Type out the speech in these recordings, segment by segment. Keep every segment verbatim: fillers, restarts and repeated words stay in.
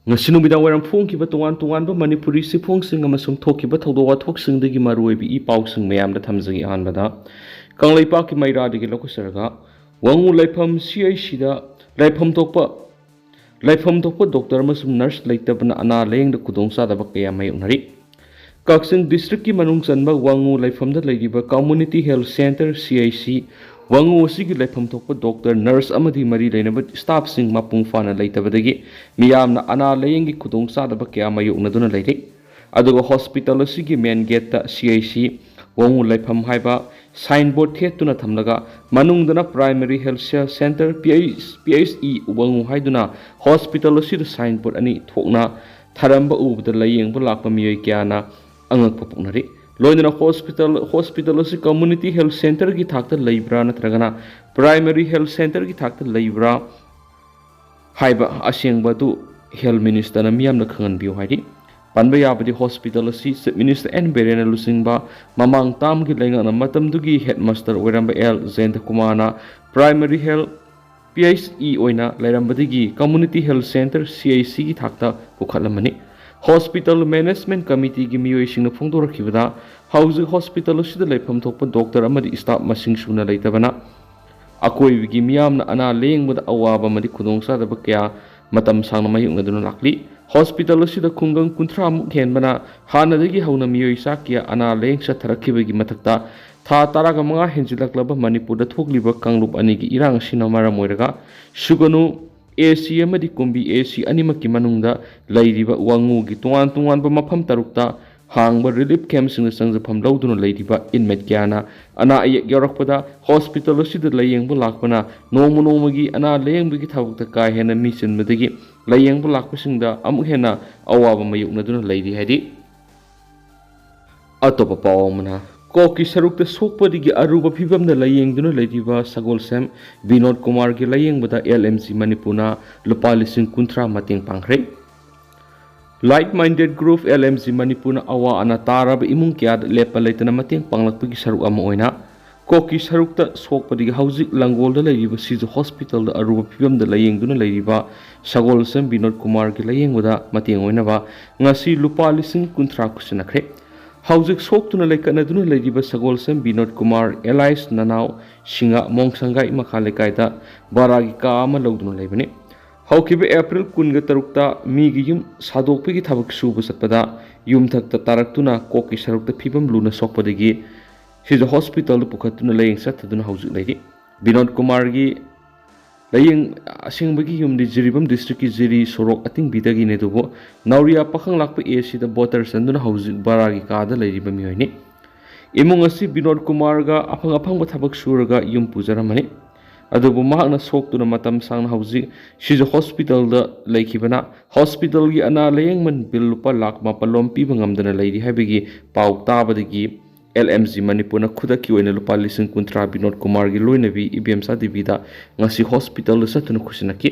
ꯉꯁꯤ ꯅꯨꯃꯤꯗꯥꯡ ꯋꯥꯏꯔꯝ ꯐꯣꯡꯈꯤꯕ ꯇꯣꯉꯥꯟ ꯇꯣꯉꯥꯟꯕ ꯃꯅꯤꯄꯨꯔꯤ ꯆꯦꯐꯣꯡꯁꯤꯡ ꯑꯃꯁꯨꯡ ꯊꯣꯛꯈꯤꯕ ꯊꯧꯗꯣꯛ ꯋꯥꯊꯣꯛꯁꯤꯡꯗꯒꯤ ꯃꯔꯨꯑꯣꯏꯕ ꯏ ꯄꯥꯎꯁꯤꯡ ꯃꯌꯥꯝꯗ ꯊꯝꯖꯒꯦ꯫ ꯑꯍꯥꯟꯕꯗ ꯀꯪꯂꯩꯄꯥꯛꯀꯤ ꯃꯩꯔꯥꯗꯒꯤ ꯂꯧꯈꯠꯆꯔꯒ, ꯋꯥꯉꯨ ꯂꯩꯐꯝ ꯁꯤ ꯑꯩꯆ ꯁꯤꯗ ꯂꯩꯐꯝ ꯊꯣꯛꯄ ꯂꯩꯐꯝ ꯊꯣꯛꯄ ꯗꯣꯛꯇꯔ ꯑꯃꯁꯨꯡ ꯅꯔꯁ ꯂꯩꯇꯕꯅ ꯑꯅꯥ ꯂꯥꯌꯦꯡꯗ ꯈꯨꯗꯣꯡꯆꯥꯗꯕ ꯀꯌꯥ ꯃꯥꯌꯣꯛꯅꯔꯤ꯫ ꯀꯛꯆꯤꯡ ꯗꯤꯁꯇ꯭ꯔꯤꯛꯀꯤ ꯃꯅꯨꯡ ꯆꯟꯕ ꯋꯥꯉꯨ ꯂꯩꯐꯝꯗ ꯂꯩꯔꯤꯕ ꯀꯝꯃꯨꯅꯤꯇꯤ ꯍꯦꯜꯊ ꯁꯦꯟꯇꯔ, ꯁꯤ ꯑꯩꯆ ꯁꯤ, ꯋꯥꯉꯨ ꯑꯁꯤꯒꯤ ꯂꯩꯐꯝ ꯊꯣꯛꯄ ꯗꯣꯛꯇꯔ, ꯅꯔꯁ ꯑꯃꯗꯤ ꯃꯔꯤ ꯂꯩꯅꯕ ꯁ꯭ꯇꯥꯐꯁꯤꯡ ꯃꯄꯨꯡ ꯐꯥꯅ ꯂꯩꯇꯕꯗꯒꯤ ꯃꯤꯌꯥꯝꯅ ꯑꯅꯥ ꯂꯥꯌꯦꯡꯒꯤ ꯈꯨꯗꯣꯡꯆꯥꯗꯕ ꯀꯌꯥ ꯃꯥꯌꯣꯛꯅꯗꯨꯅ ꯂꯩꯔꯤ꯫ ꯑꯗꯨꯒ ꯍꯣꯁꯄꯤꯇꯥꯜ ꯑꯁꯤꯒꯤ ꯃꯦꯟ ꯒꯦꯠꯇ ꯁꯤ ꯑꯩꯆ ꯁꯤ ꯋꯥꯉꯨ ꯂꯩꯐꯝ ꯍꯥꯏꯕ ꯁꯥꯏꯟꯕꯣꯔꯗ ꯊꯦꯠꯇꯨꯅ ꯊꯝꯂꯒ, ꯃꯅꯨꯡꯗꯅ primary health centre, P H E ꯋꯥꯉꯨ ꯍꯥꯏꯗꯨꯅ ꯍꯣꯁꯄꯤꯇꯥꯜ ꯑꯁꯤꯗ ꯁꯥꯏꯟꯕꯣꯔꯗ ꯑꯅꯤ ꯊꯣꯛꯅ ꯊꯔꯝꯕ ꯎꯕꯗ ꯂꯥꯌꯦꯡꯕ ꯂꯥꯛꯄ ꯃꯤꯑꯣꯏ ꯀꯌꯥꯅ ꯑꯉꯛꯄ ꯄꯣꯛꯅꯔꯤ꯫ ꯂꯣꯏꯅꯅ ꯍꯣꯁꯄꯤꯇꯥꯜ, ꯍꯣꯁꯄꯤꯇꯥꯜ ꯑꯁꯤ ꯀꯝꯃꯨꯅꯤꯇꯤ ꯍꯦꯜꯊ ꯁꯦꯟꯇꯔꯒꯤ ꯊꯥꯛꯇ ꯂꯩꯕ꯭ꯔꯥ ꯅꯠꯇ꯭ꯔꯒꯅ ꯄ꯭ꯔꯥꯏꯃꯔꯤ ꯍꯦꯜꯊ ꯁꯦꯟꯇꯔꯒꯤ ꯊꯥꯛꯇ ꯂꯩꯕ꯭ꯔꯥ ꯍꯥꯏꯕ ꯑꯁꯦꯡꯕ ꯑꯗꯨ ꯍꯦꯜꯊ ꯃꯤꯅꯤꯁꯇꯔꯅ ꯃꯤꯌꯥꯝꯅ ꯈꯪꯍꯟꯕꯤꯌꯨ ꯍꯥꯏꯔꯤ꯫ ꯄꯟꯕ ꯌꯥꯕꯗꯤ, ꯍꯣꯁꯄꯤꯇꯥꯜ ꯑꯁꯤ ꯆꯤꯐ ꯃꯤꯅꯤꯁꯇꯔ ꯑꯦꯟ ꯕꯤꯔꯦꯟꯅ ꯂꯨꯆꯤꯡꯕ ꯃꯃꯥꯡ ꯇꯥꯝꯒꯤ ꯂꯩꯉꯥꯛꯅ ꯃꯇꯝꯗꯨꯒꯤ ꯍꯦꯗ ꯃꯥꯁꯇꯔ ꯑꯣꯏꯔꯝꯕ ꯑꯦꯜ ꯖꯌꯟꯇ ꯀꯨꯃꯥꯔꯅ ꯄ꯭ꯔꯥꯏꯃꯔꯤ ꯍꯦꯜꯊ, ꯄꯤ ꯑꯩꯆ ꯏ ꯑꯣꯏꯅ ꯂꯩꯔꯝꯕꯗꯒꯤ ꯀꯝꯃꯨꯅꯤꯇꯤ ꯍꯦꯜꯊ ꯁꯦꯟꯇꯔ, ꯁꯤ ꯑꯩꯆ ꯁꯤꯒꯤ ꯊꯥꯛꯇ ꯄꯨꯈꯠꯂꯝꯕꯅꯤ꯫ ꯍꯣꯁꯄꯤꯇꯥꯜ ꯃꯦꯅꯦꯖꯃꯦꯟꯠ ꯀꯃꯤꯇꯤꯒꯤ ꯃꯤꯑꯣꯏꯁꯤꯡꯅ ꯐꯣꯡꯗꯣꯔꯛꯈꯤꯕꯗ, ꯍꯧꯖꯤꯛ ꯍꯣꯁꯄꯤꯇꯥꯜ ꯑꯁꯤꯗ ꯂꯩꯐꯝ ꯊꯣꯛꯄ ꯗꯣꯛꯇꯔ ꯑꯃꯗꯤ ꯁ꯭ꯇꯥꯐ ꯃꯁꯤꯡ ꯁꯨꯅ ꯂꯩꯇꯕꯅ ꯑꯀꯣꯏꯕꯒꯤ ꯃꯤꯌꯥꯝꯅ ꯑꯅꯥ ꯂꯥꯌꯦꯡꯕꯗ ꯑꯋꯥꯕ ꯑꯃꯗꯤ ꯈꯨꯗꯣꯡꯆꯥꯗꯕ ꯀꯌꯥ ꯃꯇꯝ ꯁꯥꯡꯅ ꯃꯥꯌꯣꯛꯅꯗꯨꯅ ꯂꯥꯛꯂꯤ꯫ ꯍꯣꯁꯄꯤꯇꯥꯜ ꯑꯁꯤꯗ ꯈꯨꯡꯒꯪ ꯀꯨꯟꯊ꯭ꯔꯥ ꯃꯨꯛ ꯍꯦꯟꯕꯅ ꯍꯥꯟꯅꯗꯒꯤ ꯍꯧꯅ ꯃꯤꯑꯣꯏ ꯆꯥ ꯀꯌꯥ ꯑꯅꯥ ꯂꯥꯌꯦꯡ ꯆꯠꯊꯔꯛꯈꯤꯕꯒꯤ ꯃꯊꯛꯇ, ꯊꯥ ꯇꯔꯥꯒ ꯃꯉꯥ ꯍꯦꯟꯖꯤꯜꯂꯛꯂꯕ ꯃꯅꯤꯄꯨꯔꯗ ꯊꯣꯛꯂꯤꯕ ꯀꯥꯡꯂꯨꯞ ꯑꯅꯤꯒꯤ ꯏꯔꯥꯡ ꯑꯁꯤꯅ ꯃꯔꯝ ꯑꯣꯏꯔꯒ, ꯁꯨꯒꯅꯨ ꯑꯦ ꯁꯤ ꯑꯃꯗꯤ ꯀꯨꯝꯕꯤ ꯑꯦ ꯁꯤ ꯑꯅꯤꯃꯛꯀꯤ ꯃꯅꯨꯡꯗ ꯂꯩꯔꯤꯕ ꯋꯥꯉꯨꯒꯤ ꯇꯣꯉꯥꯟ ꯇꯣꯉꯥꯟꯕ ꯃꯐꯝ ꯇꯔꯨꯛꯇ ꯍꯥꯡꯕ ꯔꯤꯂꯤꯐ ꯀꯦꯝꯞꯁꯤꯡꯗ ꯆꯪꯖꯐꯝ ꯂꯧꯗꯨꯅ ꯂꯩꯔꯤꯕ ꯏꯟꯃꯦꯠ ꯀꯌꯥꯅ ꯑꯅꯥ ꯑꯌꯦꯛ ꯌꯥꯎꯔꯛꯄꯗ ꯍꯣꯁꯄꯤꯇꯥꯜ ꯑꯁꯤꯗ ꯂꯥꯌꯦꯡꯕ ꯂꯥꯛꯄꯅ ꯅꯣꯡꯃ ꯅꯣꯡꯃꯒꯤ ꯑꯅꯥ ꯂꯥꯌꯦꯡꯕꯒꯤ ꯊꯕꯛꯇ ꯀꯥ ꯍꯦꯟꯅ ꯃꯤ ꯆꯤꯟꯕꯗꯒꯤ ꯂꯥꯌꯦꯡꯕ ꯂꯥꯛꯄꯁꯤꯡꯗ ꯑꯃꯨꯛ ꯍꯦꯟꯅ ꯑꯋꯥꯕ ꯃꯥꯌꯣꯛꯅꯗꯨꯅ ꯂꯩꯔꯤ ꯍꯥꯏꯔꯤ꯫ ꯑꯇꯣꯞꯄ ꯄꯥꯎ ꯑꯃꯅ, ꯀꯣꯛꯀꯤ ꯁꯔꯨꯛꯇ ꯁꯣꯛꯄꯗꯒꯤ ꯑꯔꯨꯕ ꯐꯤꯕꯝꯗ ꯂꯥꯌꯦꯡꯗꯨꯅ ꯂꯩꯔꯤꯕ ꯁꯒꯣꯜꯁꯦꯝ ꯕꯤꯅꯣꯗ ꯀꯨꯃꯥꯔꯒꯤ ꯂꯥꯌꯦꯡꯕꯗ ꯑꯦꯜ ꯑꯦꯝ ꯖꯤ ꯃꯅꯤꯄꯨꯔꯅ ꯂꯨꯄꯥ ꯂꯤꯁꯤꯡ ꯀꯨꯟꯊ꯭ꯔꯥ ꯃꯇꯦꯡ ꯄꯥꯡꯈ꯭ꯔꯦ꯫ Like minded group L M G ꯃꯅꯤꯄꯨꯔꯅ ꯑꯋꯥ ꯑꯅꯥ ꯇꯥꯔꯕ ꯏꯃꯨꯡ ꯀꯌꯥꯗ ꯂꯦꯞꯄ ꯂꯩꯇꯅ ꯃꯇꯦꯡ ꯄꯥꯡꯂꯛꯄꯒꯤ ꯁꯔꯨꯛ ꯑꯃ ꯑꯣꯏꯅ ꯀꯣꯛꯀꯤ ꯁꯔꯨꯛꯇ ꯁꯣꯛꯄꯗꯒꯤ ꯍꯧꯖꯤꯛ ꯂꯪꯒꯣꯜꯗ ꯂꯩꯔꯤꯕ ꯁꯤꯖ ꯍꯣꯁꯄꯤꯇꯥꯜꯗ ꯑꯔꯨꯕ ꯐꯤꯕꯝꯗ ꯂꯥꯌꯦꯡꯗꯨꯅ ꯂꯩꯔꯤꯕ ꯁꯒꯣꯜꯁꯝ ꯕꯤꯅꯣꯗ ꯀꯨꯃꯥꯔꯒꯤ ꯂꯥꯌꯦꯡꯕꯗ ꯃꯇꯦꯡ ꯑꯣꯏꯅꯕ ꯉꯁꯤ ꯂꯨꯄꯥ ꯂꯤꯁꯤꯡ ꯀꯨꯟꯊ꯭ꯔꯥ ꯈꯨꯠꯁꯤꯟꯅꯈ꯭ꯔꯦ꯫ ꯍꯧꯖꯤꯛ ꯁꯣꯛꯇꯨꯅ ꯂꯩꯈꯠꯅꯗꯨꯅ ꯂꯩꯔꯤꯕ ꯁꯒꯣꯜꯁꯝ ꯕꯤꯅꯣꯗ ꯀꯨꯃꯥꯔ alias ꯅꯅꯥꯎ ꯁꯤꯡꯉ ꯃꯣꯡꯁꯪꯒꯥꯏ ꯃꯈꯥ ꯂꯩꯀꯥꯏꯗ ꯚꯔꯥꯒꯤ ꯀꯥ ꯑꯃ ꯂꯧꯗꯨꯅ ꯂꯩꯕꯅꯤ꯫ ꯍꯧꯈꯤꯕ ꯑꯦꯄ꯭ꯔꯤꯜ ꯀꯨꯟꯒ ꯇꯔꯨꯛꯇ ꯃꯤꯒꯤ ꯌꯨꯝ ꯁꯥꯗꯣꯛꯄꯒꯤ ꯊꯕꯛ ꯁꯨꯕ ꯆꯠꯄꯗ ꯌꯨꯝꯊꯛꯇ ꯇꯥꯔꯛꯇꯨꯅ ꯀꯣꯛꯀꯤ ꯁꯔꯨꯛꯇ ꯐꯤꯕꯝ ꯂꯨꯅ ꯁꯣꯛꯄꯗꯒꯤ ꯁꯤꯖ ꯍꯣꯁꯄꯤꯇꯥꯜꯗ ꯄꯨꯈꯠꯇꯨꯅ ꯂꯥꯌꯦꯡ ꯆꯠꯊꯗꯨꯅ ꯍꯧꯖꯤꯛ ꯂꯩꯔꯤ꯫ ꯕꯤꯅꯣꯗ ꯀꯨꯃꯥꯔꯒꯤ ꯂꯥꯌꯦꯡ ꯑꯁꯦꯡꯕꯒꯤ ꯌꯨꯝꯗꯤ ꯖꯤꯔꯤꯕꯥꯝ ꯗꯤꯁꯇ꯭ꯔꯤꯛꯀꯤ ꯖꯤꯔꯤ ꯁꯣꯔꯣꯛ ꯑꯇꯤꯡꯕꯤꯗꯒꯤꯅꯤ, ꯑꯗꯨꯕꯨ ꯅꯥꯎꯔꯤꯌꯥ ꯄꯥꯈꯪꯂꯥꯛꯄ ꯑꯦꯁꯤꯗ ꯕꯣꯇꯔ ꯆꯟꯗꯨꯅ ꯍꯧꯖꯤꯛ ꯚꯔꯥꯒꯤ ꯀꯥꯗ ꯂꯩꯔꯤꯕ ꯃꯤꯑꯣꯏꯅꯤ꯫ ꯏꯃꯨꯡ ꯑꯁꯤ ꯕꯤꯅꯣꯗ ꯀꯨꯃꯥꯔꯒ ꯑꯐꯪ ꯑꯐꯪꯕ ꯊꯕꯛ ꯁꯨꯔꯒ ꯌꯨꯝ ꯄꯨꯖꯔꯝꯕꯅꯤ꯫ ꯑꯗꯨꯕꯨ ꯃꯍꯥꯛꯅ ꯁꯣꯛꯇꯨꯅ ꯃꯇꯝ ꯁꯥꯡꯅ ꯍꯧꯖꯤꯛ ꯁꯤꯖ ꯍꯣꯁꯄꯤꯇꯥꯜꯗ ꯂꯩꯈꯤꯕꯅ ꯍꯣꯁꯄꯤꯇꯥꯜꯒꯤ ꯑꯅꯥ ꯂꯥꯌꯦꯡꯃꯟ ꯕꯤꯜ ꯂꯨꯄꯥ ꯂꯥꯈ ꯃꯥꯄꯜ ꯂꯣꯝ ꯄꯤꯕ ꯉꯝꯗꯅ ꯂꯩꯔꯤ ꯍꯥꯏꯕꯒꯤ ꯄꯥꯎ ꯇꯥꯕꯗꯒꯤ ꯑꯦꯜ ꯑꯦꯝ ꯖꯤ ꯃꯅꯤꯄꯨꯔꯅ ꯈꯨꯗꯛꯀꯤ ꯑꯣꯏꯅ ꯂꯨꯄꯥ ꯂꯤꯁꯤꯡ ꯀꯨꯟꯊ꯭ꯔꯥ ꯕꯤꯅꯣꯗ ꯀꯨꯃꯥꯔꯒꯤ ꯂꯣꯏꯅꯕꯤ ꯏꯕꯦꯝꯆꯥ ꯗꯦꯕꯤꯗ ꯉꯁꯤ ꯍꯣꯁꯄꯤꯇꯥꯜꯗ ꯆꯠꯇꯨꯅ ꯈꯨꯠꯁꯤꯟꯅꯈꯤ꯫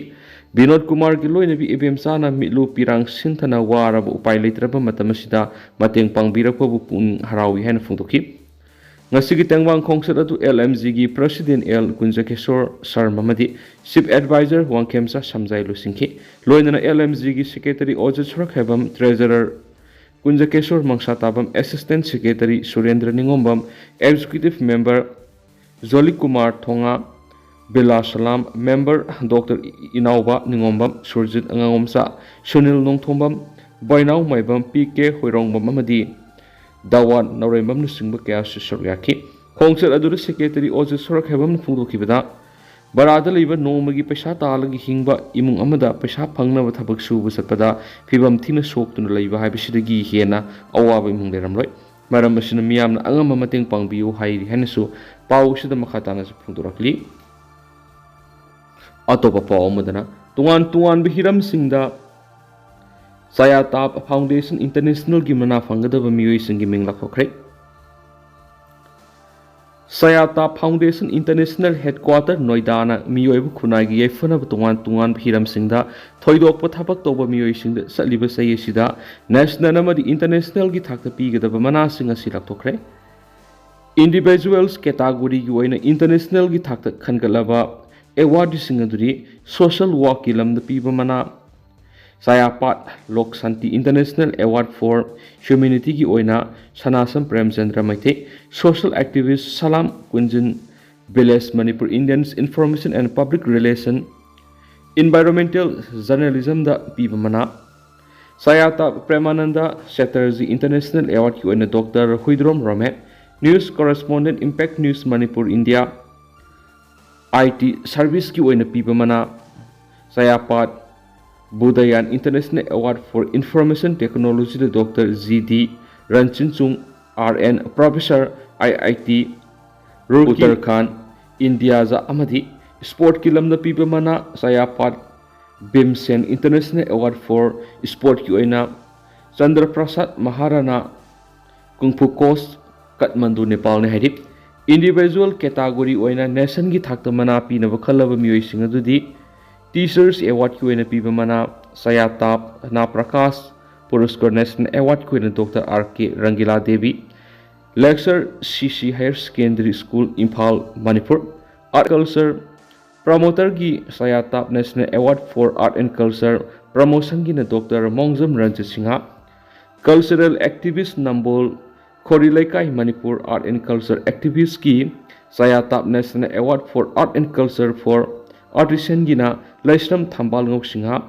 ꯕꯤꯅꯣꯗ ꯀꯨꯃꯥꯔꯒꯤ ꯂꯣꯏꯅꯕꯤ ꯏꯕꯦꯝꯆꯥꯅ ꯃꯤꯠꯂꯨ ꯄꯤꯔꯥꯡ ꯁꯤꯟꯊꯅ ꯋꯥꯔꯕ ꯎꯄꯥꯏ ꯂꯩꯇ꯭ꯔꯕ ꯃꯇꯝ ꯑꯁꯤꯗ ꯃꯇꯦꯡ ꯄꯥꯡꯕꯤꯔꯛꯄꯕꯨ ꯄꯨꯛꯅꯤꯡ ꯍꯔꯥꯎꯏ ꯍꯥꯏꯅ ꯐꯣꯡꯗꯣꯛꯈꯤ꯫ ꯉꯁꯤꯒꯤ ꯇꯦꯡꯕꯥꯡ ꯈꯣꯡꯆꯠ ꯑꯗꯨ ꯑꯦꯜ ꯑꯦꯝ ꯖꯤꯒꯤ ꯄ꯭ꯔꯁꯤꯗꯦꯟ ꯑꯦꯜ ꯀꯨꯟꯖꯀꯦꯁꯣꯔ ꯁꯔꯃ ꯑꯃꯗꯤ ꯆꯤꯐ ꯑꯦꯗꯚꯥꯏꯖꯔ ꯋꯥꯡꯈꯦꯝꯆꯥ ꯁꯝꯖꯥꯏ ꯂꯣꯏꯁꯤꯟꯈꯤ꯫ ꯂꯣꯏꯅꯅ ꯑꯦꯜ ꯑꯦꯝ ꯖꯤꯒꯤ secretary Ojit Sorokhaibam, treasurer Kunjakesor Mangsatabam, assistant secretary Surendra Ningombam, executive member Joli Kumar Thonga, Bila Salam, member doctor Inaoba Ningombam, Surjit ꯑꯉꯥꯡꯉꯣꯝꯆꯥ, ꯁꯨꯅꯤꯜ ꯅꯣꯡꯊꯣꯝꯕꯝ, ꯕꯣꯏꯅꯥꯎ ꯃꯥꯏꯕꯝ, ꯄꯤ ꯀꯦ ꯍꯣꯏꯔꯣꯡꯕꯝ ꯑꯃꯗꯤ ꯗꯥꯋꯥꯟ ꯅꯥꯎꯔꯦꯝꯕꯝꯅꯆꯤꯡꯕ ꯀꯌꯥꯁꯨ ꯁꯔꯨꯛ ꯌꯥꯈꯤ꯫ ꯈꯣꯡꯆꯠ ꯑꯗꯨꯗ ꯁꯦꯀ꯭ꯔꯦꯇꯔꯤ ꯑꯣꯖꯤꯠ ꯁꯣꯔꯛꯍꯦꯕꯝꯅ ꯐꯣꯡꯗꯣꯛꯈꯤꯕꯗ, ꯚꯔꯥꯗ ꯂꯩꯕ ꯅꯣꯡꯃꯒꯤ ꯄꯩꯁꯥ ꯇꯥꯜꯂꯒ ꯍꯤꯡꯕ ꯏꯃꯨꯡ ꯑꯃꯗ ꯄꯩꯁꯥ ꯐꯪꯅꯕ ꯊꯕꯛ ꯁꯨꯕ ꯆꯠꯄꯗ ꯐꯤꯕꯝ ꯊꯤꯅ ꯁꯣꯛꯇꯨꯅ ꯂꯩꯕ ꯍꯥꯏꯕꯁꯤꯗꯒꯤ ꯍꯦꯟꯅ ꯑꯋꯥꯕ ꯏꯃꯨꯡ ꯂꯩꯔꯝꯂꯣꯏ꯫ ꯃꯔꯝ ꯑꯁꯤꯅ ꯃꯤꯌꯥꯝꯅ ꯑꯉꯝꯕ ꯃꯇꯦꯡ ꯄꯥꯡꯕꯤꯌꯨ ꯍꯥꯏꯔꯤ ꯍꯥꯏꯅꯁꯨ ꯄꯥꯎ ꯑꯁꯤꯗ ꯃꯈꯥ ꯇꯥꯅꯁꯨ ꯐꯣꯡꯗꯣꯔꯛꯂꯤ꯫ ꯑꯇꯣꯞꯄ ꯄꯥꯎ ꯑꯃꯗꯅ, ꯇꯣꯉꯥꯟ ꯇꯣꯉꯥꯟꯕ ꯍꯤꯔꯝꯁꯤꯡꯗ ꯆꯥꯌꯥꯇꯥꯞ ꯐꯥꯎꯟꯗꯦꯁꯟ ꯏꯟꯇꯔꯅꯦꯁꯅꯦꯜꯒꯤ ꯃꯅꯥ ꯐꯪꯒꯗꯕ ꯃꯤꯑꯣꯏꯁꯤꯡꯒꯤ ꯃꯤꯡ ꯂꯥꯎꯊꯣꯛꯈ꯭ꯔꯦ꯫ ꯆꯥꯌꯥꯇꯥꯞ ꯐꯥꯎꯟꯗꯦꯁꯟ ꯏꯟꯇꯔꯅꯦꯁꯅꯦꯜ ꯍꯦꯗꯀ꯭ꯋꯥꯇꯔ ꯅꯣꯏꯗꯥꯅ ꯃꯤꯑꯣꯏꯕ ꯈꯨꯟꯅꯥꯏꯒꯤ ꯌꯥꯏꯐꯅꯕ ꯇꯣꯉꯥꯟ ꯇꯣꯉꯥꯟꯕ ꯍꯤꯔꯝꯁꯤꯡꯗ ꯊꯣꯏꯗꯣꯛꯄ ꯊꯕꯛ ꯇꯧꯕ ꯃꯤꯑꯣꯏꯁꯤꯡꯗ ꯆꯠꯂꯤꯕ ꯆꯍꯤ ꯑꯁꯤꯗ ꯅꯦꯁꯅꯦꯜ ꯑꯃꯗꯤ ꯏꯟꯇꯔꯅꯦꯁꯅꯦꯜꯒꯤ ꯊꯥꯛꯇ ꯄꯤꯒꯗꯕ ꯃꯅꯥꯁꯤꯡ ꯑꯁꯤ ꯂꯥꯎꯊꯣꯛꯈ꯭ꯔꯦ꯫ Individuals categoryꯒꯤ ꯑꯣꯏꯅ internationalꯒꯤ ꯊꯥꯛꯇ ꯈꯟꯒꯠꯂꯕ awardꯁꯤꯡ ꯑꯗꯨꯗꯤ social workꯀꯤ ꯂꯝꯗ ꯄꯤꯕ ꯃꯅꯥ, Chayapat Lok Shanti International Award for Humanityꯒꯤ ꯑꯣꯏꯅ ꯁꯅꯥꯁꯝ Premchandra Meitei, social activist Salam Kunjan Village Manipur Indians Information and Public Relation, environmental journalismꯗ ꯄꯤꯕ ꯃꯅꯥ, Chayatap Premananda Chatterjee International Awardꯀꯤ ꯑꯣꯏꯅ Doctor Huidrom ꯔꯣꯃꯦꯠ, news correspondent, Impact News Manipur India, IT serviceꯀꯤ ꯑꯣꯏꯅ ꯄꯤꯕ ꯃꯅꯥ, Chayapat Budayan International Award for Information Technologyꯗ Doctor G D Ranchinchung, R N Professor, I I T Roorkee, Uttarakhand, Indiaꯗ ꯑꯃꯗꯤ sportꯀꯤ ꯂꯝꯗ ꯄꯤꯕ ꯃꯅꯥ, Chayapat Bhimsen International Award for Sportꯀꯤ ꯑꯣꯏꯅ Chandra Prasad Maharana, Kung Fu Coach, Kathmandu, Nepalꯅꯤ ꯍꯥꯏꯔꯤ꯫ Individual category ꯑꯣꯏꯅ nationꯒꯤ ꯊꯥꯛꯇ ꯃꯅꯥ ꯄꯤꯅꯕ ꯈꯜꯂꯕ ꯃꯤꯑꯣꯏꯁꯤꯡ ꯑꯗꯨꯗꯤ Teachers Awardꯀꯤ ꯑꯣꯏꯅ ꯄꯤꯕ ꯃꯅꯥ, Chayatab Na Prakash Puraskar National Awardꯀꯤ ꯑꯣꯏꯅ Doctor R K Rangila Devi, Lakshar C C Higher Secondary School, Imphal, Manipur, Art Culture Promoterꯒꯤ Chayatab National Award for Art and Culture Promotionꯒꯤꯅ Doctor Mongjam Ranjit Singha, Cultural Activist Nambol Khori Leikai Manipur Art and Culture Activistꯀꯤ Chayatab National Award for Art and Culture for Artisanꯒꯤꯅ Laishram Thambal Ngok Singha,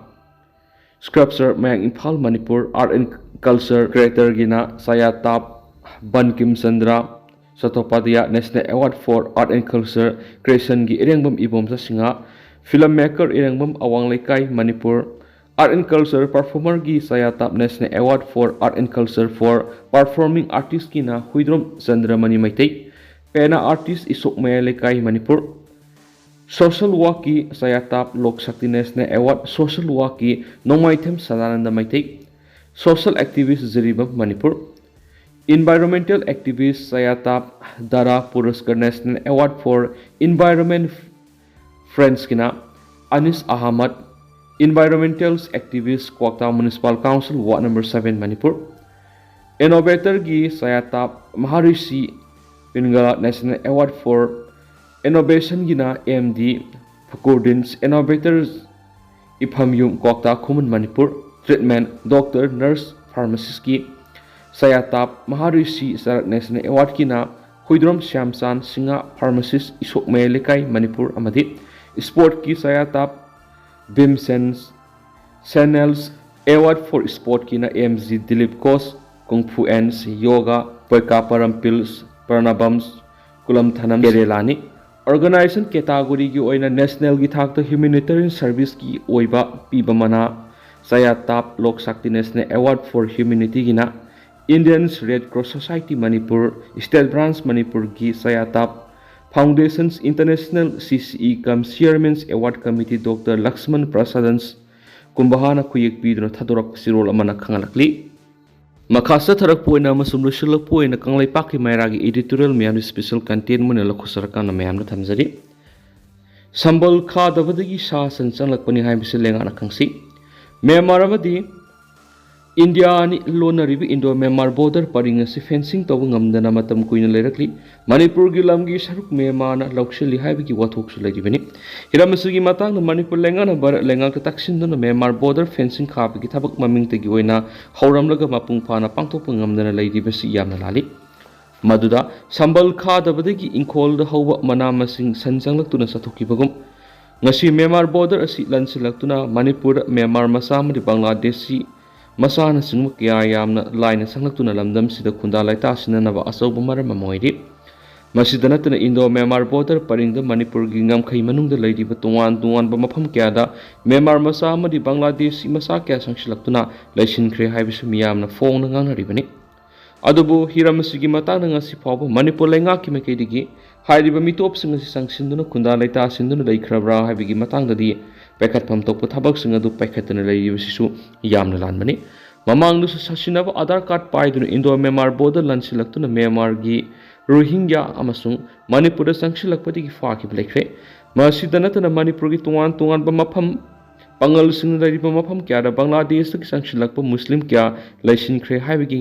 Sculptor Mayank Imphal Manipur Art and Culture Creatorꯒꯤꯅ Chayatab Bankim Chandra Chattopadhyay National Award for Art and Culture Creationꯒꯤ Irengbam Ibomsa Singha, Filmmaker Irengbam Awang Leikai Manipur Art and Culture Performerꯒꯤ Chayatab National Award for Art and Culture for Performing Artistꯀꯤꯅ Huidrom Chandramani Meitei, Pena Artist Isok Maya Leikai Manipur, Social Workꯀꯤ Chayatab Lok Shakti National Award, Social Workꯀꯤ Nongmaithem Sadananda Meitei, Social Activist Jiribam Manipur, Environmental Activist Chayatab Dara Puraskar National Award for Environment Friendsꯀꯤꯅ Anis Ahmad, Environmental Activist Kwakta Municipal Council Ward Number Seven Manipur, Innovatorꯒꯤ Chayatab Maharishi Pingala National Award for Innovationꯒꯤꯅ M D Fakurdin's Innovators, ꯏꯐꯝꯌꯨꯝ ꯀ꯭ꯋꯥꯛꯇꯥ ꯈꯨꯃꯟ Manipur, treatment doctor, nurse, pharmacistꯀꯤ ꯁꯌꯥꯇꯥꯞ ꯃꯍꯥꯔꯤꯁꯤ ꯆꯔꯛ National Awardꯀꯤꯅ Huidrom ꯁ꯭ꯌꯥꯝꯆꯥꯟ Singh, pharmacist, ꯏꯁꯣꯛ ꯃꯌꯥꯏ ꯂꯩꯀꯥꯏ ꯃꯅꯤꯄꯨꯔ ꯑꯃꯗꯤ sportꯀꯤ ꯁꯌꯥꯇꯥꯞ ꯚꯤꯝꯁꯦꯟ ꯁꯦꯅꯦꯜꯁ, Award for Sportꯀꯤꯅ M G Dilip Ghosh, Kung Fu and Yoga, ꯄꯣꯏꯀꯥꯄꯥꯔꯝ ꯄꯤꯜꯁ, ꯄ꯭ꯔꯅꯕꯝꯁ, ꯀꯨꯂꯝꯊꯅꯝ ꯀꯦꯔꯦꯂꯥꯅꯤ꯫ Organization categoryꯒꯤ ꯑꯣꯏꯅ nationalꯒꯤ ꯊꯥꯛꯇ humanitarian serviceꯀꯤ ꯑꯣꯏꯕ ꯄꯤꯕ ꯃꯅꯥ ꯁꯌꯥꯇꯥꯞ ꯂꯣꯛ ꯁꯛꯇꯤ National Award for Humanityꯒꯤꯅ Indians Red Cross Society Manipur, State Branch ꯃꯅꯤꯄꯨꯔꯒꯤ ꯁꯌꯥꯇꯥꯞ Foundations International C C E cum Chairman's Award Committee Doctor Lakshman Prasadans ꯀꯨꯝꯕꯍꯥꯅ ꯈꯨꯌꯦꯛ ꯄꯤꯗꯨꯅ ꯊꯥꯗꯣꯔꯛꯄ ꯆꯦꯔꯣꯜ ꯑꯃꯅ ꯈꯪꯍꯜꯂꯛꯂꯤ꯫ ꯃꯈꯥ ꯆꯠꯊꯔꯛꯄ ꯑꯣꯏꯅ ꯑꯃꯁꯨꯡ ꯂꯣꯏꯁꯤꯜꯂꯛꯄ ꯑꯣꯏꯅ ꯀꯪꯂꯩꯄꯥꯛꯀꯤ ꯃꯩꯔꯥꯒꯤ editorial ꯃꯌꯥꯝꯗ special content ꯑꯣꯏꯅ ꯂꯧꯈꯠꯆꯔꯀꯥꯟꯗ ꯃꯌꯥꯝꯗ ꯊꯝꯖꯔꯤ꯫ ꯁꯝꯕꯜ ꯈꯥꯗꯕꯗꯒꯤ ꯁꯥ ꯁꯟ ꯆꯪꯂꯛꯄꯅꯤ ꯍꯥꯏꯕꯁꯤ ꯂꯩꯉꯥꯛꯅ ꯈꯪꯁꯤ꯫ ꯃ꯭ꯌꯥꯟꯃꯥꯔ ꯑꯃꯗꯤ ꯏꯟꯗꯤꯌꯥ ꯑꯅꯤ ꯂꯣꯟꯅꯔꯤꯕ ꯏꯟꯗꯣ ꯃ꯭ꯌꯥꯟꯃꯥꯔ border ꯄꯔꯤꯡ ꯑꯁꯤ fencing ꯇꯧꯕ ꯉꯝꯗꯅ ꯃꯇꯝ ꯀꯨꯏꯅ ꯂꯩꯔꯛꯂꯤ꯫ ꯃꯅꯤꯄꯨꯔꯒꯤ ꯂꯝꯒꯤ ꯁꯔꯨꯛ ꯃ꯭ꯌꯥꯟꯃꯥꯔꯅ ꯂꯧꯁꯤꯜꯂꯤ ꯍꯥꯏꯕꯒꯤ ꯋꯥꯊꯣꯛꯁꯨ ꯂꯩꯔꯤꯕꯅꯤ꯫ ꯍꯤꯔꯝ ꯑꯁꯤꯒꯤ ꯃꯇꯥꯡꯗ ꯃꯅꯤꯄꯨꯔ ꯂꯩꯉꯥꯛꯅ ꯚꯥꯔꯠ ꯂꯩꯉꯥꯛꯇ ꯇꯛꯁꯤꯟꯗꯨꯅ ꯃ꯭ꯌꯥꯟꯃꯥꯔ border fencing ꯈꯥꯕꯒꯤ ꯊꯕꯛ ꯃꯃꯤꯡꯇꯒꯤ ꯑꯣꯏꯅ ꯍꯧꯔꯝꯂꯒ ꯃꯄꯨꯡ ꯐꯥꯅ ꯄꯥꯡꯊꯣꯛꯄ ꯉꯝꯗꯅ ꯂꯩꯔꯤꯕꯁꯤ ꯌꯥꯝꯅ ꯂꯥꯜꯂꯤ꯫ ꯃꯗꯨꯗ ꯁꯝꯕꯜ ꯈꯥꯗꯕꯗꯒꯤ ꯏꯪꯈꯣꯜꯗ ꯍꯧꯕ ꯃꯅꯥ ꯃꯁꯤꯡ ꯁꯟ ꯆꯪꯂꯛꯇꯨꯅ ꯆꯥꯊꯣꯛꯈꯤꯕꯒꯨꯝ, ꯉꯁꯤ ꯃ꯭ꯌꯥꯟꯃꯥꯔ border ꯑꯁꯤ ꯂꯟꯁꯤꯜꯂꯛꯇꯨꯅ ꯃꯅꯤꯄꯨꯔꯗ ꯃ꯭ꯌꯥꯟꯃꯥꯔ ꯃꯆꯥ ꯑꯃꯗꯤ ꯕꯪꯒ꯭ꯂꯥꯗꯦꯁꯤ ꯃꯆꯥꯅꯆꯤꯡꯕ ꯀꯌꯥ ꯌꯥꯝꯅ ꯂꯥꯏꯅ ꯆꯪꯂꯛꯇꯨꯅ ꯂꯝꯗꯝꯁꯤꯗ ꯈꯨꯟꯗꯥ ꯂꯩꯇꯥꯁꯤꯟꯅꯅꯕ ꯑꯆꯧꯕ ꯃꯔꯝ ꯑꯃ ꯑꯣꯏꯔꯤ꯫ ꯃꯁꯤꯗ ꯅꯠꯇꯅ ꯏꯟꯗꯣ ꯃ꯭ꯌꯥꯟꯃꯥꯔ border ꯄꯔꯤꯡꯗ ꯃꯅꯤꯄꯨꯔꯒꯤ ꯉꯝꯈꯩ ꯃꯅꯨꯡꯗ ꯂꯩꯔꯤꯕ ꯇꯣꯉꯥꯟ ꯇꯣꯉꯥꯟꯕ ꯃꯐꯝ ꯀꯌꯥꯗ ꯃ꯭ꯌꯥꯟꯃꯥꯔ ꯃꯆꯥ ꯑꯃꯗꯤ ꯕꯪꯒ꯭ꯂꯥꯗꯦꯁꯤ ꯃꯆꯥ ꯀꯌꯥ ꯆꯪꯁꯤꯜꯂꯛꯇꯨꯅ ꯂꯩꯁꯤꯟꯈ꯭ꯔꯦ ꯍꯥꯏꯕꯁꯤ ꯃꯤꯌꯥꯝꯅ ꯐꯣꯡꯅ ꯉꯥꯡꯅꯔꯤꯕꯅꯤ꯫ ꯑꯗꯨꯕꯨ ꯍꯤꯔꯝ ꯑꯁꯤꯒꯤ ꯃꯇꯥꯡꯗ ꯉꯁꯤ ꯐꯥꯎꯕ ꯃꯅꯤꯄꯨꯔ ꯂꯩꯉꯥꯛꯀꯤ ꯃꯥꯏꯀꯩꯗꯒꯤ ꯍꯥꯏꯔꯤꯕ ꯃꯤꯇꯣꯞꯁꯤꯡ ꯑꯁꯤ ꯆꯪꯁꯤꯟꯗꯨꯅ ꯈꯨꯟꯗꯥ ꯂꯩꯇꯥꯁꯤꯟꯗꯨꯅ ꯂꯩꯈ꯭ꯔꯕ꯭ꯔꯥ ꯍꯥꯏꯕꯒꯤ ꯃꯇꯥꯡꯗꯗꯤ ꯄꯥꯏꯈꯠꯐꯝ ꯊꯣꯛꯄ ꯊꯕꯛꯁꯤꯡ ꯑꯗꯨ ꯄꯥꯏꯈꯠꯇꯅ ꯂꯩꯔꯤꯕꯁꯤꯁꯨ ꯌꯥꯝꯅ ꯂꯥꯟꯕꯅꯤ꯫ ꯃꯃꯥꯡꯗꯁꯨ ꯁꯥꯁꯤꯟꯅꯕ ꯑꯥꯙꯥꯔ ꯀꯥꯔꯗ ꯄꯥꯏꯗꯨꯅ ꯏꯟꯗꯣ ꯃ꯭ꯌꯥꯟꯃꯥꯔ border ꯂꯟꯁꯤꯜꯂꯛꯇꯨꯅ ꯃ꯭ꯌꯥꯟꯃꯥꯔꯒꯤ ꯔꯣꯍꯤꯡꯒ꯭ꯌꯥ ꯑꯃꯁꯨꯡ ꯃꯅꯤꯄꯨꯔꯗ ꯆꯪꯁꯤꯜꯂꯛꯄꯗꯒꯤ ꯐꯥꯈꯤꯕ ꯂꯩꯈ꯭ꯔꯦ꯫ ꯃꯁꯤꯗ ꯅꯠꯇꯅ ꯃꯅꯤꯄꯨꯔꯒꯤ ꯇꯣꯉꯥꯟ ꯇꯣꯉꯥꯟꯕ ꯃꯐꯝ ꯄꯥꯡꯒꯜꯁꯤꯡꯅ ꯂꯩꯔꯤꯕ ꯃꯐꯝ ꯀꯌꯥꯗ ꯕꯪꯒ꯭ꯂꯥꯗꯦꯁꯇꯒꯤ ꯆꯪꯁꯤꯜꯂꯛꯄ ꯃꯨꯁꯂꯤꯝ ꯀꯌꯥ ꯂꯩꯁꯤꯟꯈ꯭ꯔꯦ ꯍꯥꯏꯕꯒꯤ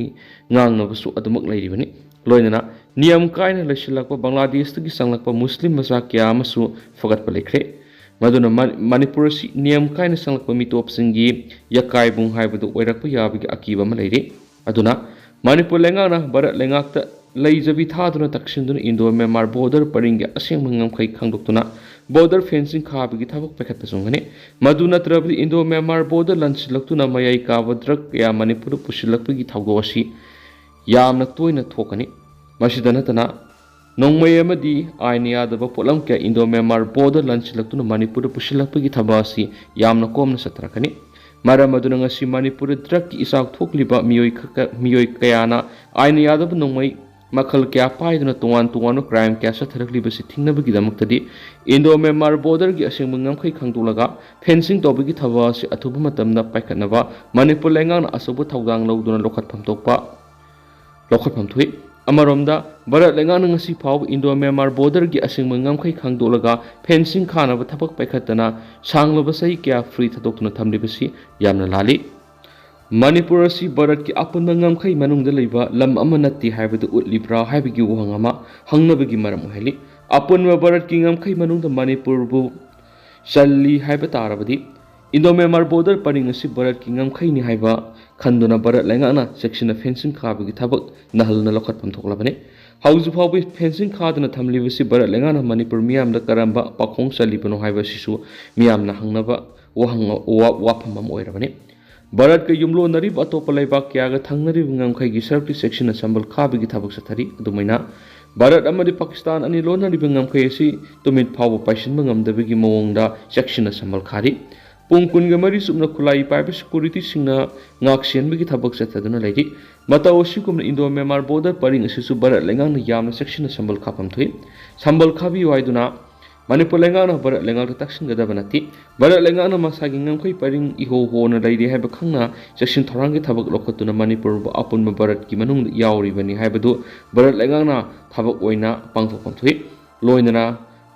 ꯉꯥꯡꯅꯕꯁꯨ ꯑꯗꯨꯃꯛ ꯂꯩꯔꯤꯕꯅꯤ꯫ ꯂꯣꯏꯅꯅ ꯅꯤꯌꯝ ꯀꯥꯏꯅ ꯂꯩꯁꯤꯜꯂꯛꯄ ꯕꯪꯒ꯭ꯂꯥꯗꯦꯁꯇꯒꯤ ꯆꯪꯂꯛꯄ ꯃꯨꯁꯂꯤꯝ ꯃꯆꯥ ꯀꯌꯥ ꯑꯃꯁꯨ ꯐꯒꯠꯄ ꯂꯩꯈ꯭ꯔꯦ꯫ ꯃꯗꯨꯅ ꯃ-, ꯃꯅꯤꯄꯨꯔ ꯑꯁꯤ ꯅꯤꯌꯝ ꯀꯥꯏꯅ ꯆꯪꯂꯛꯄ ꯃꯤꯇꯣꯞꯁꯤꯡꯒꯤ ꯌꯀꯥꯏꯕꯨꯡ ꯍꯥꯏꯕꯗꯨ ꯑꯣꯏꯔꯛꯄ ꯌꯥꯕꯒꯤ ꯑꯀꯤꯕ ꯑꯃ ꯂꯩꯔꯤ꯫ ꯑꯗꯨꯅ ꯃꯅꯤꯄꯨꯔ ꯂꯩꯉꯥꯛꯅ ꯚꯥꯔꯠ ꯂꯩꯉꯥꯛꯇ ꯂꯩꯖꯕꯤ ꯊꯥꯗꯨꯅ ꯇꯛꯁꯤꯟꯗꯨꯅ ꯏꯟꯗꯣ ꯃ꯭ꯌꯥꯟꯃꯥꯔ ꯕꯣꯔꯗꯔ ꯄꯔꯤꯡꯒꯤ ꯑꯁꯦꯡꯕ ꯉꯝꯈꯩ ꯈꯪꯗꯣꯛꯇꯨꯅ ꯕꯣꯔꯗꯔ ꯐꯦꯟꯁꯤꯡ ꯈꯥꯕꯒꯤ ꯊꯕꯛ ꯄꯥꯏꯈꯠꯄ ꯆꯨꯝꯒꯅꯤ꯫ ꯃꯗꯨ ꯅꯠꯇ꯭ꯔꯕꯗꯤ ꯏꯟꯗꯣ ꯃ꯭ꯌꯥꯟꯃꯥꯔ ꯕꯣꯔꯗꯔ ꯂꯥꯟꯁꯤꯜꯂꯛꯇꯨꯅ ꯃꯌꯥꯏ ꯀꯥꯕ ꯗ꯭ꯔꯒ ꯀꯌꯥ ꯃꯅꯤꯄꯨꯔꯗ ꯄꯨꯁꯤꯜꯂꯛꯄꯒꯤ ꯊꯧꯗꯣꯛ ꯑꯁꯤ ꯌꯥꯝꯅ ꯇꯣꯏꯅ ꯊꯣꯛꯀꯅꯤ꯫ ꯃꯁꯤꯗ ꯅꯠꯇꯅ ꯅꯣꯡꯃꯩ ꯑꯃꯗꯤ ꯑꯥꯏꯟ ꯌꯥꯗꯕ ꯄꯣꯠꯂꯝ ꯀꯌꯥ ꯏꯟꯗꯣ ꯃ꯭ꯌꯥꯟꯃꯥꯔ ꯕꯣꯔꯗꯔ ꯂꯥꯟꯁꯤꯜꯂꯛꯇꯨꯅ ꯃꯅꯤꯄꯨꯔꯗ ꯄꯨꯁꯤꯜꯂꯛꯄꯒꯤ ꯊꯕꯛ ꯑꯁꯤ ꯌꯥꯝꯅ ꯀꯣꯝꯅ ꯆꯠꯊꯔꯛꯀꯅꯤ꯫ ꯃꯔꯝ ꯑꯗꯨꯅ ꯉꯁꯤ ꯃꯅꯤꯄꯨꯔꯗ ꯗ꯭ꯔꯒꯀꯤ ꯏꯆꯥꯎ ꯊꯣꯛꯂꯤꯕ ꯃꯤꯑꯣꯏ ꯈ-, ꯃꯤꯑꯣꯏ ꯀꯌꯥꯅ ꯑꯥꯏꯟ ꯌꯥꯗꯕ ꯅꯣꯡꯃꯩ ꯃꯈꯜ ꯀꯌꯥ ꯄꯥꯏꯗꯨꯅ ꯇꯣꯉꯥꯟ ꯇꯣꯉꯥꯟꯕ ꯀ꯭ꯔꯥꯏꯝ ꯀꯌꯥ ꯆꯠꯊꯔꯛꯂꯤꯕꯁꯤ ꯊꯤꯡꯅꯕꯒꯤꯗꯃꯛꯇꯗꯤ ꯏꯟꯗꯣ ꯃ꯭ꯌꯥꯟꯃꯥꯔ ꯕꯣꯔꯗꯔꯒꯤ ꯑꯁꯦꯡꯕ ꯉꯝꯈꯩ ꯈꯪꯗꯣꯛꯂꯒ ꯐꯦꯟꯁꯤꯡ ꯇꯧꯕꯒꯤ ꯊꯕꯛ ꯑꯁꯤ ꯑꯊꯨꯕ ꯃꯇꯝꯗ ꯄꯥꯏꯈꯠꯅꯕ ꯃꯅꯤꯄꯨꯔ ꯂꯩꯉꯥꯛꯅ ꯑꯆꯧꯕ ꯊꯧꯗꯥꯡ ꯂꯧꯗꯨꯅ ꯂꯧꯈꯠꯐꯝ ꯊꯣꯛꯄ ꯂꯧꯈꯠꯐꯝ ꯊꯣꯛꯏ꯫ ꯑꯃꯔꯣꯝꯗ, ꯚꯥꯔꯠ ꯂꯩꯉꯥꯛꯅ ꯉꯁꯤ ꯐꯥꯎꯕ ꯏꯟꯗꯣ ꯃ꯭ꯌꯥꯟꯃꯥꯔ ꯕꯣꯔꯗꯔꯒꯤ ꯑꯁꯦꯡꯕ ꯉꯝꯈꯩ ꯈꯪꯗꯣꯛꯂꯒ ꯐꯦꯟꯁꯤꯡ ꯈꯥꯅꯕ ꯊꯕꯛ ꯄꯥꯏꯈꯠꯇꯅ ꯁꯥꯡꯂꯕ ꯆꯍꯤ ꯀꯌꯥ ꯐ꯭ꯔꯤ ꯊꯥꯗꯣꯛꯇꯨꯅ ꯊꯝꯂꯤꯕꯁꯤ ꯌꯥꯝꯅ ꯂꯥꯜꯂꯤ꯫ ꯃꯅꯤꯄꯨꯔ ꯑꯁꯤ ꯚꯥꯔꯠꯀꯤ ꯑꯄꯨꯟꯕ ꯉꯝꯈꯩ ꯃꯅꯨꯡꯗ ꯂꯩꯕ ꯂꯝ ꯑꯃ ꯅꯠꯇꯦ ꯍꯥꯏꯕꯗꯨ ꯎꯠꯂꯤꯕ꯭ꯔꯥ ꯍꯥꯏꯕꯒꯤ ꯋꯥꯍꯪ ꯑꯃ ꯍꯪꯅꯕꯒꯤ ꯃꯔꯝ ꯑꯣꯏꯍꯜꯂꯤ꯫ ꯑꯄꯨꯟꯕ ꯚꯥꯔꯠꯀꯤ ꯉꯝꯈꯩ ꯃꯅꯨꯡꯗ ꯃꯅꯤꯄꯨꯔꯕꯨ ꯆꯜꯂꯤ ꯍꯥꯏꯕ ꯇꯥꯔꯕꯗꯤ, ꯏꯟꯗꯣ ꯃ꯭ꯌꯥꯟꯃꯥꯔ ꯕꯣꯔꯗꯔ ꯄꯔꯤꯡ ꯑꯁꯤ ꯚꯥꯔꯠꯀꯤ ꯉꯝꯈꯩꯅꯤ ꯍꯥꯏꯕ ꯈꯟꯗꯨꯅ ꯚꯥꯔꯠ ꯂꯩꯉꯥꯛꯅ ꯆꯦꯛꯁꯤꯟꯅ ꯐꯦꯟꯁꯤꯡ ꯈꯥꯕꯒꯤ ꯊꯕꯛ ꯅꯍꯜꯅ ꯂꯧꯈꯠꯐꯝ ꯊꯣꯛꯂꯕꯅꯤ꯫ ꯍꯧꯖꯤꯛ ꯐꯥꯎꯕ ꯐꯦꯟꯁꯤꯡ ꯈꯥꯗꯨꯅ ꯊꯝꯂꯤꯕꯁꯤ ꯚꯥꯔꯠ ꯂꯩꯉꯥꯛꯅ ꯃꯅꯤꯄꯨꯔ ꯃꯤꯌꯥꯝꯗ ꯀꯔꯝꯕ ꯄꯥꯈꯣꯡ ꯆꯜꯂꯤꯕꯅꯣ ꯍꯥꯏꯕ ꯑꯁꯤꯁꯨ ꯃꯤꯌꯥꯝꯅ ꯍꯪꯅꯕ ꯋꯥꯍꯪ, ꯋꯥ-, ꯋꯥꯐꯝ ꯑꯃ ꯑꯣꯏꯔꯕꯅꯤ꯫ ꯚꯥꯔꯠꯀ ꯌꯨꯝꯂꯣꯟꯅꯔꯤꯕ ꯑꯇꯣꯞꯄ ꯂꯩꯕꯥꯛ ꯀꯌꯥꯒ ꯊꯪꯅꯔꯤꯕ ꯉꯝꯈꯩꯒꯤ ꯁꯔꯨꯛꯇꯤ ꯆꯦꯛꯁꯤꯟꯅ ꯁꯝꯕꯜ ꯈꯥꯕꯒꯤ ꯊꯕꯛ ꯆꯠꯊꯔꯤ꯫ ꯑꯗꯨꯃꯥꯏꯅ ꯚꯥꯔꯠ ꯑꯃꯗꯤ ꯄꯥꯀꯤꯁꯇꯥꯟ ꯑꯅꯤ ꯂꯣꯟꯅꯔꯤꯕ ꯉꯝꯈꯩ ꯑꯁꯤ ꯇꯨꯃꯤꯠ ꯐꯥꯎꯕ ꯄꯥꯏꯁꯤꯟꯕ ꯉꯝꯗꯕꯒꯤ ꯃꯑꯣꯡꯗ ꯆꯦꯛꯁꯤꯟꯅ ꯁꯝꯕꯜ ꯈꯥꯔꯤ꯫ ꯄꯨꯡ ꯀꯨꯟꯒ ꯃꯔꯤ ꯆꯨꯞꯅ ꯈꯨꯠꯂꯥꯏ ꯄꯥꯏꯕ ꯁꯦꯀ꯭ꯌꯨꯔꯤꯇꯤꯁꯤꯡꯅ ꯉꯥꯛ ꯁꯦꯟꯕꯒꯤ ꯊꯕꯛ ꯆꯠꯊꯗꯨꯅ ꯂꯩꯔꯤ꯫ ꯃꯇꯧ ꯑꯁꯤꯒꯨꯝꯅ ꯏꯟꯗꯣ ꯃ꯭ꯌꯥꯟꯃꯥꯔ ꯕꯣꯔꯗꯔ ꯄꯔꯤꯡ ꯑꯁꯤꯁꯨ ꯚꯥꯔꯠ ꯂꯩꯉꯥꯛꯅ ꯌꯥꯝꯅ ꯆꯦꯛꯁꯤꯟꯅ ꯁꯝꯕꯜ ꯈꯥꯐꯝ ꯊꯣꯛꯏ꯫ ꯁꯝꯕꯜ ꯈꯥꯕꯤꯌꯨ ꯍꯥꯏꯗꯨꯅ ꯃꯅꯤꯄꯨꯔ ꯂꯩꯉꯥꯛꯅ ꯚꯥꯔꯠ ꯂꯩꯉꯥꯛꯇ ꯇꯛꯁꯤꯟꯒꯗꯕ ꯅꯠꯇꯦ꯫ ꯚꯥꯔꯠ ꯂꯩꯉꯥꯛꯅ ꯃꯁꯥꯒꯤ ꯉꯝꯈꯩ ꯄꯔꯤꯡ ꯏꯍꯣ ꯍꯣꯅ ꯂꯩꯔꯤ ꯍꯥꯏꯕ ꯈꯪꯅ ꯆꯦꯛꯁꯤꯟ ꯊꯧꯔꯥꯡꯒꯤ ꯊꯕꯛ ꯂꯧꯈꯠꯇꯨꯅ ꯃꯅꯤꯄꯨꯔꯕꯨ ꯑꯄꯨꯟꯕ ꯚꯥꯔꯠꯀꯤ ꯃꯅꯨꯡꯗ ꯌꯥꯎꯔꯤꯕꯅꯤ ꯍꯥꯏꯕꯗꯨ ꯚꯥꯔꯠ ꯂꯩꯉꯥꯛꯅ ꯊꯕꯛ ꯑꯣꯏꯅ ꯄꯥꯡꯊꯣꯛꯐꯝ ꯊꯣꯛꯏ꯫ ꯂꯣꯏꯅꯅ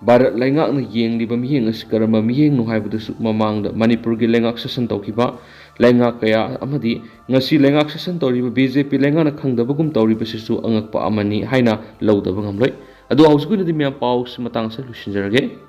ꯚꯥꯔꯠ ꯂꯩꯉꯥꯛꯅ ꯌꯦꯡꯂꯤꯕ ꯃꯤꯠꯌꯦꯡ ꯑꯁꯤ ꯀꯔꯝꯕ ꯃꯤꯠꯌꯦꯡꯅꯣ ꯍꯥꯏꯕꯗꯨꯁꯨ ꯃꯃꯥꯡꯗ ꯃꯅꯤꯄꯨꯔꯒꯤ ꯂꯩꯉꯥꯛ ꯁꯥꯁꯟ ꯇꯧꯈꯤꯕ ꯂꯩꯉꯥꯛ ꯀꯌꯥ ꯑꯃꯗꯤ ꯉꯁꯤ ꯂꯩꯉꯥꯛ ꯁꯥꯁꯟ ꯇꯧꯔꯤꯕ ꯕꯤ ꯖꯦ ꯄꯤ ꯂꯩꯉꯥꯛꯅ ꯈꯪꯗꯕꯒꯨꯝ ꯇꯧꯔꯤꯕꯁꯤꯁꯨ ꯑꯉꯛꯄ ꯑꯃꯅꯤ ꯍꯥꯏꯅ ꯂꯧꯗꯕ ꯉꯝꯂꯣꯏ꯫ ꯑꯗꯣ ꯍꯧꯖꯤꯛꯀꯤ ꯑꯣꯏꯅꯗꯤ ꯃꯌꯥꯝ ꯄꯥꯎꯁꯤ ꯃꯇꯥꯡ ꯑꯁꯤꯗ ꯂꯣꯏꯁꯤꯟꯖꯔꯒꯦ꯫